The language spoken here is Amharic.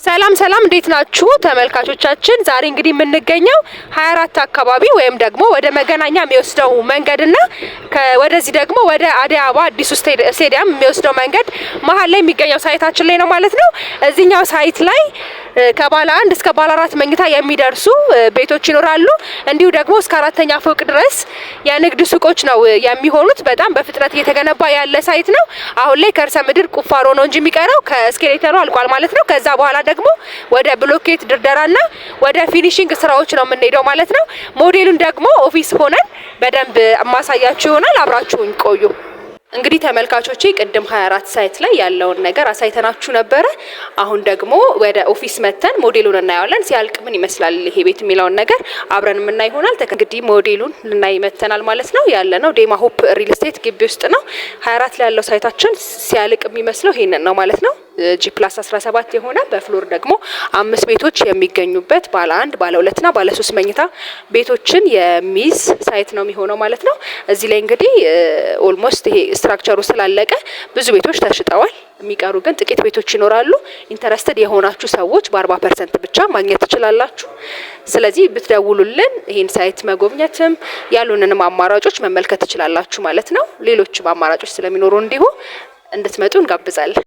ሰላም ሰላም፣ እንዴት ናችሁ ተመልካቾቻችን? ዛሬ እንግዲህ የምንገኘው 24 አካባቢ ወይም ደግሞ ወደ መገናኛ የሚወስደው መንገድና ወደዚህ ደግሞ ወደ አደይ አበባ አዲሱ ስቴዲየም የሚወስደው መንገድ መሀል ላይ የሚገኘው site ኣችን ላይ ነው ማለት ነው። እዚህኛው site ላይ ከባለ አንድ እስከ ባለ አራት መኝታ የሚደርሱ ቤቶች ይኖራሉ። እንዲሁ ደግሞ እስከ አራተኛ ፎቅ ድረስ የንግድ ሱቆች ነው የሚሆኑት። በጣም በፍጥነት እየተገነባ ያለ site ነው። አሁን ላይ ከርሰ ምድር ቁፋሮ ነው እንጂ የሚቀረው ከ skeleton ኡ አልቋል ማለት ነው። ከዛ በኋላ ደግሞ ወደ ብሎኬት ድርደራና ወደ finishing ስራዎች ነው የምንሄደው ማለት ነው። ሞዴሉን ደግሞ office ሆነን በደንብ ማሳያችሁ ይሆናል። አብራችሁኝ ቆዩ። እንግዲህ ተመልካቾቼ ቅድም 24 site ላይ ያለውን ነገር አሳይተናችሁ ነበረ። አሁን ደግሞ ወደ office መተን ሞዴሉን እናየዋለን። ሲያልቅ ምን ይመስላል ይሄ ቤት የሚለውን ነገር አብረን የምናይ ይሆናል። እንግዲህ ሞዴሉን ልናይ መተናል ማለት ነው። ያለነው ዴማ ሆፕ ሪል ስቴት ግቢ ውስጥ ነው። 24 ላይ ያለው site ኣችን ሲያልቅ የሚመስለው ይሄንን ነው ማለት ነው። G+17 የሆነ በ floor ደግሞ አምስት ቤቶች የሚገኙበት ባለ አንድ፣ ባለ ሁለትና ባለ ሶስት መኝታ ቤቶችን የሚይዝ site ነው የሚሆነው ማለት ነው። እዚህ ላይ እንግዲህ almost ይሄ structure ኡ ስላለቀ ብዙ ቤቶች ተሽጠዋል። የሚቀሩ ግን ጥቂት ቤቶች ይኖራሉ። Interested የሆናችሁ ሰዎች በ40% ብቻ ማግኘት ትችላላችሁ። ስለዚህ ብትደውሉልን ይህን site መጎብኘትም ያሉንንም አማራጮች መመልከት ትችላላችሁ ማለት ነው። ሌሎችም አማራጮች ስለሚኖሩ እንዲሁ እንድትመጡ እንጋብዛለን።